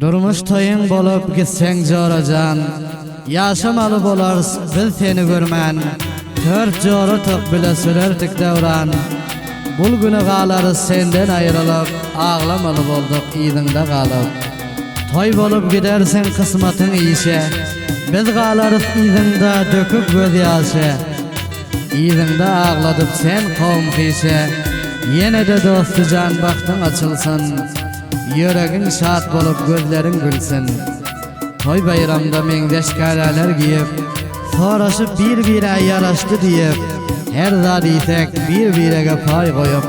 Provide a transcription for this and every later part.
Durmuş toýuň bolup gitseň jorajan, Ýaşamaly bolarys biz seni görmän, Tört jora tok bile sürerdik döwran. Bul güne galarys senden aýrylyp, Aglamaly bolduk yzyňda galyp. Toý bolup gidersiň kysmatyň işe, Biz galarys yzyňda döküp gözýaşy. Yzyňda agladyp sen kowum hişe, Ýene-de dostyjan bagtyň açylsyn. Ýüregiň şat bolup gözleriň gülsün. Toý baýramda meňzeş käläler giýip, Soraşyp bir-birä ýaraşdy diýip, Her zat iýsek bir-birege paý goýup,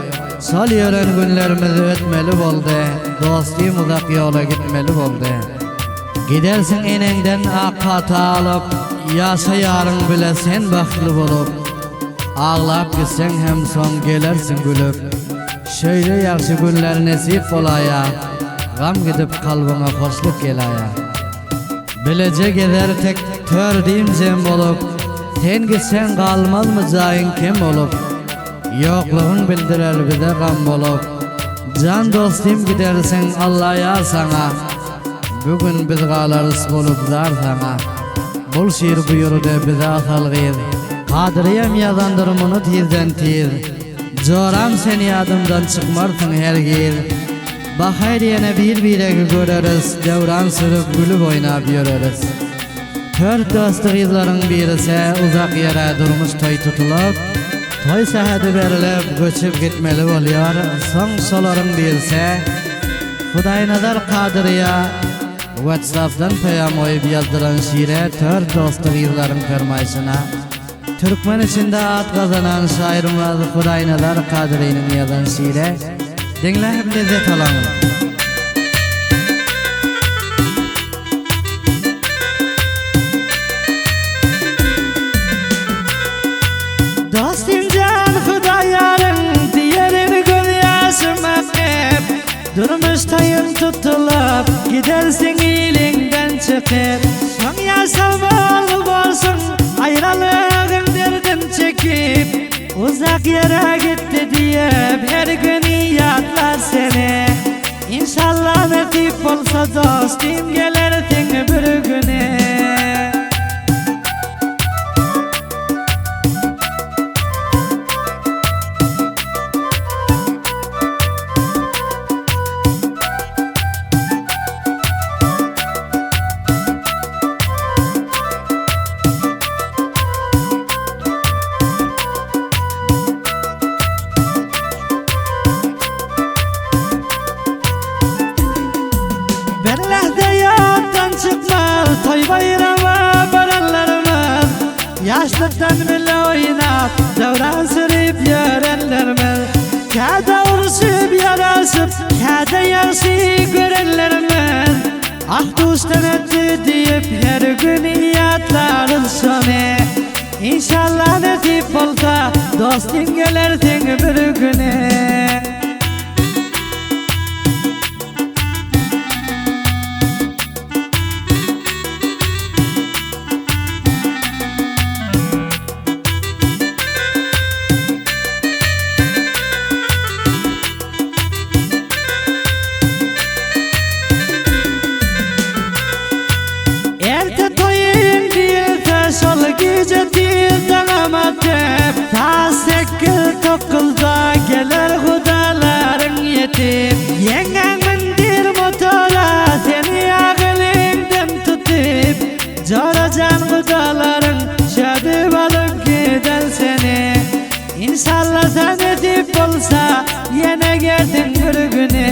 Şol ýören günlerimiz ötmeli boldy, Dostym uzak ýola gitmeli boldy. Gidersiň eneňden ak pata alyp, Ýaşa ýaryň bile sen bagtly bolup, Aglap gitseň hem soň gelersiň gülüp. Şeýle ýagşy günler nesip bolaýa, Gam gidip kalbyňa hoşluk gelaýa. Bileje gezer tek tördim jem bolup, Sen gitseň galmazmy jaýyň kem bolup, Ýoklugyň bildirer bize gam bolup. Jan dostym gidersiň Alla ýar saňa, Bu gün biz galarys bolup zar saňa. Bul şir buýurdy bize asal gyz, Kadyryýam ýazandyr muny tizden tiz. Joram sen ýadymdan çykmarsyň hergiz. Bahaýr ýene bir biregi göreris döwran sürüp gülüp oýnap ýöreris. Tört dosty gyzlaryň birise uzak ýere durmuş toý tutulyp, toý sähedi berilip göçüp gitmeli bolýar, soň şolaryň birse Hudaýnazar Kadyryýa Whatsappdan peýam goýup ýazdyran şire tört dosty gyzlaryň permaýşyna Türkmen içinde at gazanan şaýrymyz Hudaýnazar Kadyrynyň ýazan şire diňläp lezzet alaň. Dostym jan Hudaýaryň diýerin göz ýaşym akyp Durmuş toýuň tutulyp gidersiň iliňden çykyp Soň ýaşamaly borsuň aýralygyň derdin çekip Uzak ýere gitdi diýip her gün ýatlar seni Inşallah nesip bolsa dostym gelersiň bir güni. Bir lähze ýatdan çykmaz toý baýrama baranlarymyz Ýaşlykdan bile oýnap, döwran sürüp ýörenlerimiz Käde urşup ýaraşyp, käde ýagşy görenlerimiz Ah duşdan ötdi diýip her gün ýatlarys şony Inşallah nesip bolsa dostum gelersiň bir güni. Erte toýum diýilse şol gije tiz daňam atyp Saat sekiz dokuzda geler gudalaryň ýetip Ýeňňäň mündir motora seni agylyňdan tutyp Jorajan gudalaryň şödüp alyp gider seni Inşallah sen nesip bolsa ýene gelsin bir güni.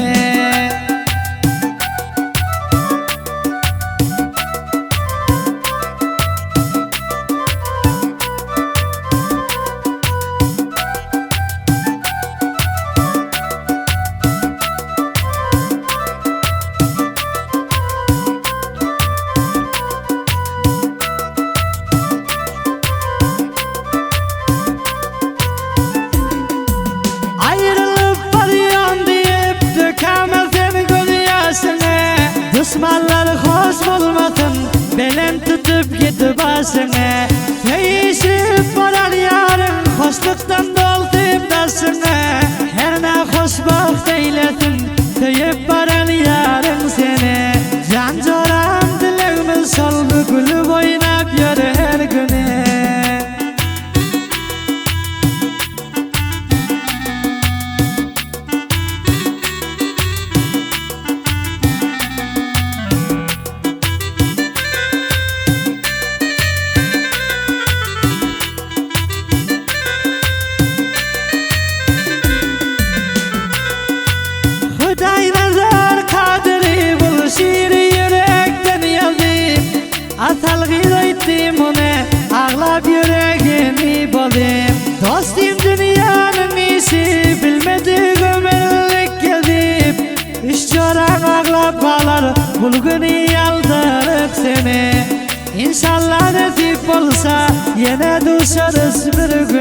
Aýrylyp barýan diýip dökäme sen göz ýaşyňy Duşmanlar hoş bolmasyn belent tutup git başyňy Söýüşip barar ýaryň hoşlukdan dolsun daşyňy Hernä hoşbagt eýlesin söýüp baran ýaryň seni. Bul güni aldaryp seni. Inşallah nesip bolsa ýene duşarys bir gün.